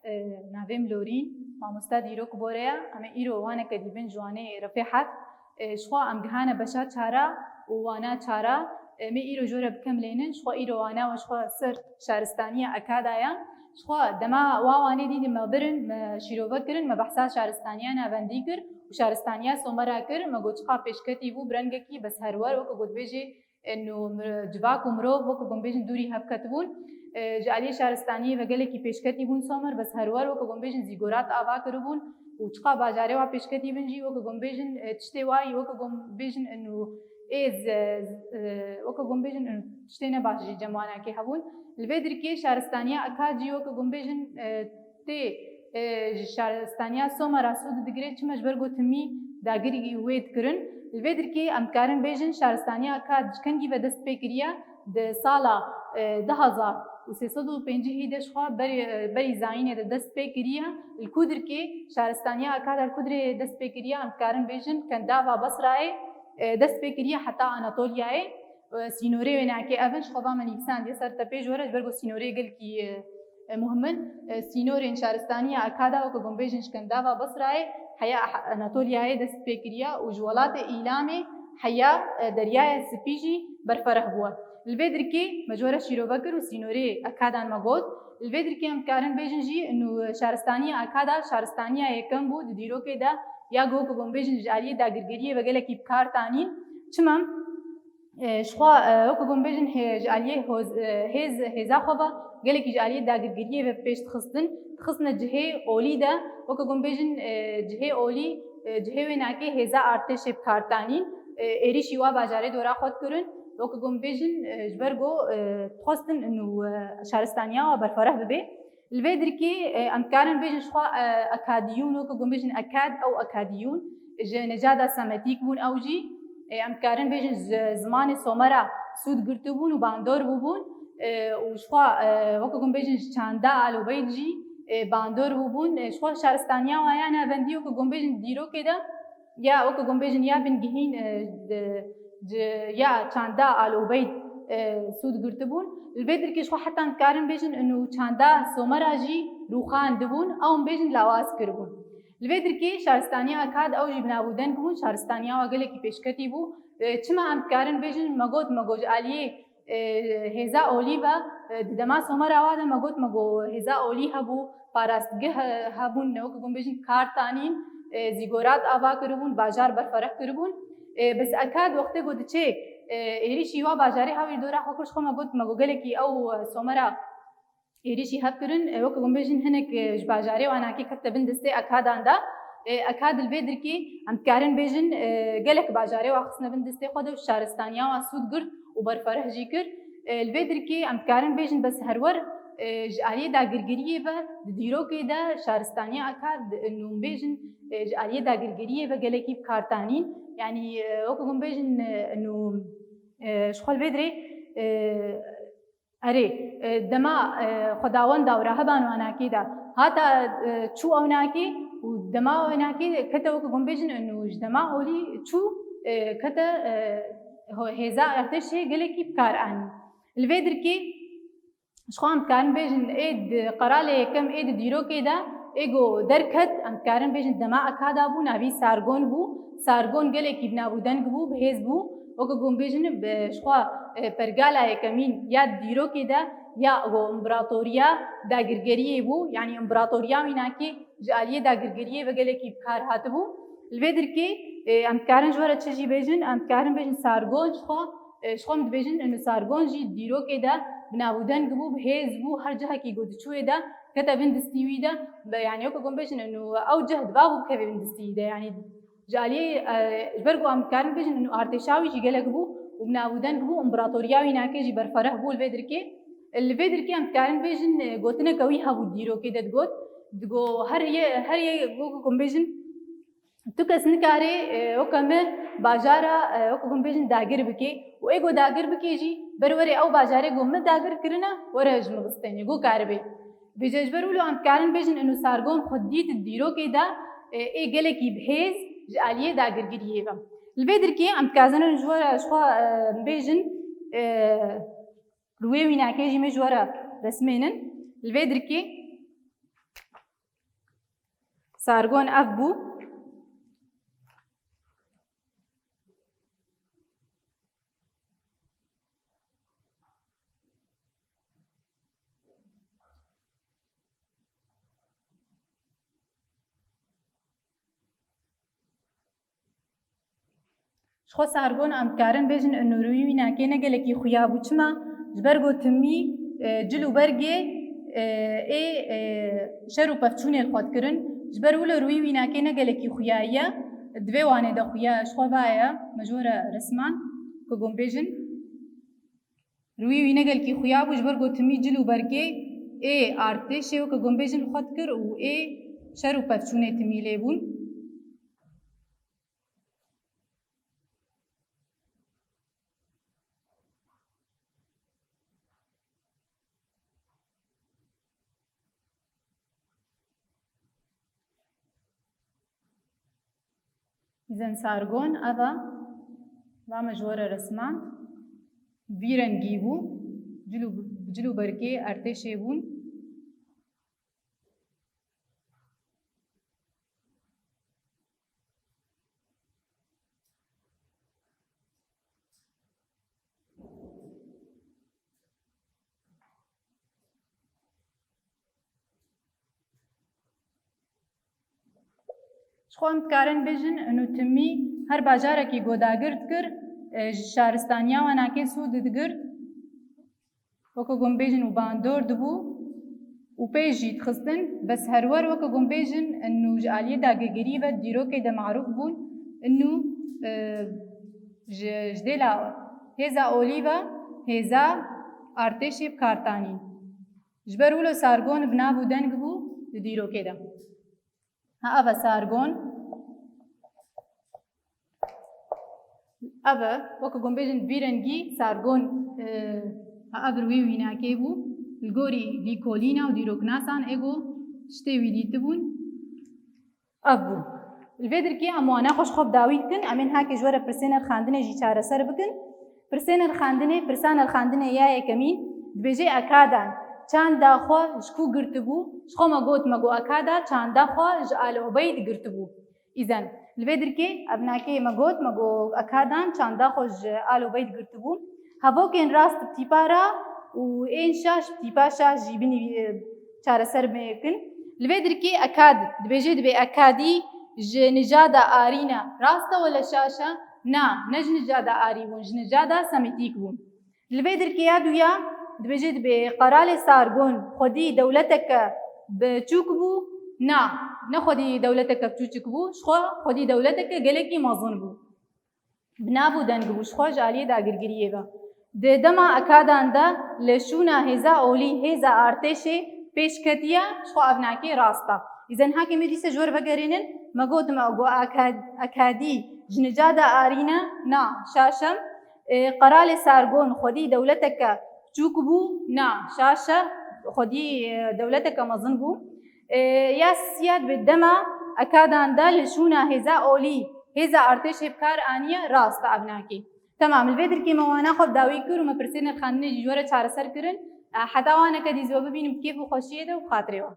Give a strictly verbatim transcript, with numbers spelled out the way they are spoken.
Navê min Lorîn, mamosta dîrok Bore ye. Em ê îro waneke dî bin ji wanê Refêhat. Ji xwe em gihane beşa çara û wana çara. Em ê îro ji we re bikim lênin. Ji xwe îro wana we ji xwe ser şaristaniya Ekada ye. Ji xwe dema wa wanê dî me birin, me şîrove kirin, me behsa şaristaniya navendî kir û şaristaniya Somera kir. Me got çiqa pêşketî bû, bi rengekî bes herwer weke gotbêjê eno mir-, civak û mirov weke ku em bêjin dûrî hev ketibûn. E, ji aliyê şaristaniyê ve gelekî pêşketî bûn Somer, bes herwer weke ku em bêjin zîgorat ava kiribûn û çiqa bajarê wa pêşketî bin jî weke ku em bêjin, e, tiştê wa yî weke ku em bêjin eno êz, e, z-, e, weke ku em bêjin eno tiştê ne baş jî cem wanakê hebûn. Li vê dirkê şaristaniya Ekad jî weke ku em bêjin, e, tê, e, ji şaristaniya Somera sûd digire, çima ji ber ku timî dagirî wê dikirin. Li vê dirkê em dikarin bêjin şaristaniya Ekad ji kengî ve dest pê kiriye, di sala, e, du hezar û sê sed û pêncî de ji xwe berî, e, berî zayînê de dest pê kiriye. Li ku dirkê şaristaniya Ekad li ku dirê dest pê kiriye, em dikarin bêjin Kendava Basrayê, e, dest pê kiriye heta Anatoliyayê. E, sînorê wênakê ev in, ji xwe va me nivîsandiye ser tepê ji we re, ji ber ku sînorê gelkî, e, e, muhim in. E, sînorên şaristaniya Ekada weke ku em bêjin ji Kendava Basrayê heya Anatoliyayê dest pê kiriye û ji welatê Îlamê heya, e, Deryaya Spî jî berfereh bûye. Li vê dirkê me ji we re şîrove kir û sînorê Ekadan me got. Li vê dirkê em dikarin bêjin jî inu şaristaniya Ekada şaristaniya yekem bû di dîrokê de ya ku weke ku em bêjin ji aliyê dagirgiriyê ve gelekî bi kar tanîn. Çima? E, ji xwe, e, weke ku em bêjin hê-, ji aliyê hoz-, e, hêz, hêza xwe ve gelekî ji aliyê dagirgiriyê ve pêş dixistin, dixistine cihê olî de, weke ku em bêjin, e, cihê olî, e, cihê wênakê hêza artêşê bi kar tanîn, e, êrîşî wa bajarê dora xwe dikirin, weke ku em bêjin, e, ji ber ku, e, dixwestin inu, e, şaristaniya wa berfereh bibe. Li vê dirkê, e, em dikarin bêjin ji xwe, e, Ekadiyûn, weke ku em bêjin Ekad, ew Ekadiyûn ji necada Semetîk bûn ew jî. E, em dikarin bêjin ji zimanê Somera sûd girtibûn û bandor bûbûn. E, û ji xwe, e, weke ku em bêjin ji çanda Alobeyd jî, e, bandor bûbûn. E, ji xwe şaristaniya wan ya navendî, weke ku em bêjin dîrokê de, ya weke ku em bêjin ya bingihîn, e, di, di, ya çanda Alobeyd, e, sûd girtibûn. Li vê dirkê ji xwe heta em dikarin bêjin inu çanda Somera jî rûxandibûn, ew em bêjin lawaz kiribûn. Li vê dirkê şaristaniya Ekad ew jî bi nav û deng bûn, şaristaniya wa gelekî pêşketî bû. E, çima em dikarin bêjin, me got, me got ji aliyê e, hêza olî ve, e, di dema Somera wa de me got, me got hêza olî hebû, parastgeh he-, hebûn, ne weke ku em bêjin kar tanîn, e, zîgorat ava kiribûn, bajar berfereh kiribûn. E, bes Ekad wextê ku diçê, e, êrîşî wa bajarê hewî dora xwe kir, ji xwe me got, me got gelekî ew, e, Somera êrîşî hev kirin, e, weke ku em bêjin hinek, e, ji bajarê wa nakê kete bin destê Ekadan de. E, Ekad li vê dirkê em dikarin bêjin, e, gelek bajarê wa xistine bin destê xwe de û şaristaniya wa sûd girt û berfereh jî kir. E, li vê dirkê em dikarin bêjin bes herwer, e, ji aliyê dagirgiriyê ve di dîrokê de şaristaniya Ekad, e, nû em bêjin, e, ji aliyê dagirgiriyê ve gelekî bi kar tanîn. Yanî, e, weke ku em bêjin, e, nû, e, ji xwe li vê dirê, e, Erê, e, dema, e, xwedawenda û rahiban wanakê de hata, e, çû ewnakê û dema ewnakê kete weke ku em bêjin û ji dema olî çû, e, kete, e, ho-, hêza artêşê gelekî bi kar anî. Li vê dirkê ji xwe em dikarin bêjin ê di qeralê yekem ê di dîrokê de ê ku derket, em dikarin bêjin dema Ekada bû, navî Sargon bû. Sargon gelekî bi nav û deng bû, bi hêz bû. Weke ku em bêjin, bi, ji xwe, e, pergala yekemîn ya dîrokê de ya ku împaratoriya dagirgeriyê bû, yanî împaratoriya wînakê ji aliyê dagirgeriyê ve gelekî bi kar hatibû. Li vê dirkê, e, em dikarin ji we re çi jî bêjin, em dikarin bêjin Sargon ji xwe, e, ji xwe em dibêjin, inu Sargon jî dîrokê de bi nav û deng bû, bi hêz bû, her cihekî ku diçûyê de kete bin distî wî de, be, yanî weke ku em bêjin, inu ew cih diba bû bikeve bin distî wî de, yanî Ji aliyê, e, ji ber ku em dikarin bêjin, inu artêşa wî jî gelek bû û bi nav û deng bû, împaratoriya wînakê jî berfereh bû li vê dirkê. Li vê dirkê em dikarin bêjin, e, gotineke wî hebû dîrokê de digot. Digot, her yê, her yê, weke ku em bêjin, tu kes nikare, e, weke me bajara, e, weke ku em bêjin dagir bike û ê ku dagir bike jî ber were ew bajarê ku me dagir kirine, were ji min bistêne, ku karibe. Vêca ji ber wilo em dikarin bêjin, inu Sargon xwe dît di dîrokê de, e, ê gelekî bi hêz ji aliyê dagirgiriyê ve. Li vê dirkê em dikarin ji we re, ji xwe, e, bêjin, e, li wê wînakê jî me ji we re resmênin. Li vê dirkê Sargon ev bû. Ji xwe Sargon em dikarin bêjin, ino rûyî wî nakê ne gelekî xuya bû. Çima? Ji ber ku timî, e, cil û bergê, e, ê, e, şer û pevçûnê li xwe dikirin. Ji ber wilo rûyî wî nakê ne gelekî xuya ye. Di vê wanê de xuya ji xwe va ye, me ji we re resman, ku gom bêjin. Rûyî wî ne gelkî xuya bû, ji ber ku timî cil û bergê ê artêşê weke gumbêjin li xwe dikir û ê şer û pevçûnê timî lê bûn. Îzen Sargon, eva, va me ji we re resmand. Vî rengî bû, cil û, cil û bergê artêşê bûn. Ji xwe em dikarin bêjin, ino timî her bajarekî ku dagir dikir, e, ji şaristaniya wan nakê sûd digirt. Weke ku em bêjin û bandor dibû û pêş jî dixistin, bes herwer weke ku em bêjin, ino ji aliyê dagirgirî ve dîrokê de marûf bûn, ino, e, ji, ji dêla hêza olî ve hêza artêşê bi kar tanîn. Ji ber wilo Sargon bi nav û deng bû di dîrokê de. Ha, ev e Sargon. Ev e, weke ku em bêjin vî rengî Sargon, e, ha, ev rûyê wînakê bû. Li gorî lîkolîna û dîroknasan ê ku tiştê wî dîtibûn. Ev bû. Li vê dirkê em wana xwe ji xwe bi dawî dikin. Em ên hakê ji we re pirsê nirxandinê jî çareser bikin. Pirsê nirxandinê, pirsa nirxandinê ya yekemîn, dibêje Ekadan çanda xwe ji ku girtibû? Ji xwe me got, me got Ekada çanda xwe ji Al Ubeyd girtibû. Îzen, li vê dirkê ev nakê me got, me got Ekadan çanda xwe ji Al Ubeyd girtibû. Hevokên rast bi tîpa ra û ên şaş bi tîpa şaş jî binî, e, çareser bikin. Li vê dirkê Ekad dibêje, dibê Ekadî ji nijada arî ne. Rast e wele şaş e? Na, ne ji nijada arî bûn, ji nijada semîtîk bûn. Li vê dirkê ya duya dibêje, dibê qeralê Sargon xwedî dewleteke biçûk bû? Na, ne xwedî dewleteke biçûçik bû, ji xwe xwedî dewleteke gelekî mezin bû. Bi nav û deng bû, ji xwe ji aliyê dagirgiriyê ve. Di dema Ekadan de li şûna hêza olî, hêza artêşê pêş ketiye, ji xwe ev nakê rast e. Îzen hakê me dîse ji we re vegerînin, me got, me got Eka-, Ekadî ji nicada arî ne? Na, şaş e. E, qeralê Sargon xwedî dewleteke çûk bû? Na, şaş e, xwedî, e, dewleteke mezin bû. E, ya sisiya, bi dema Ekadan de li şûna hêza olî, hêza artêşê bi kar aniye, rast e ev nakê. Temam, li vê dirkê me wana xwe bi dawî kir û me pirsê nirxandinê jî ji we re çareser kirin. E, heta waneke dî ez we bibînim bi kêf û xweşiyê de û bi xatirê we.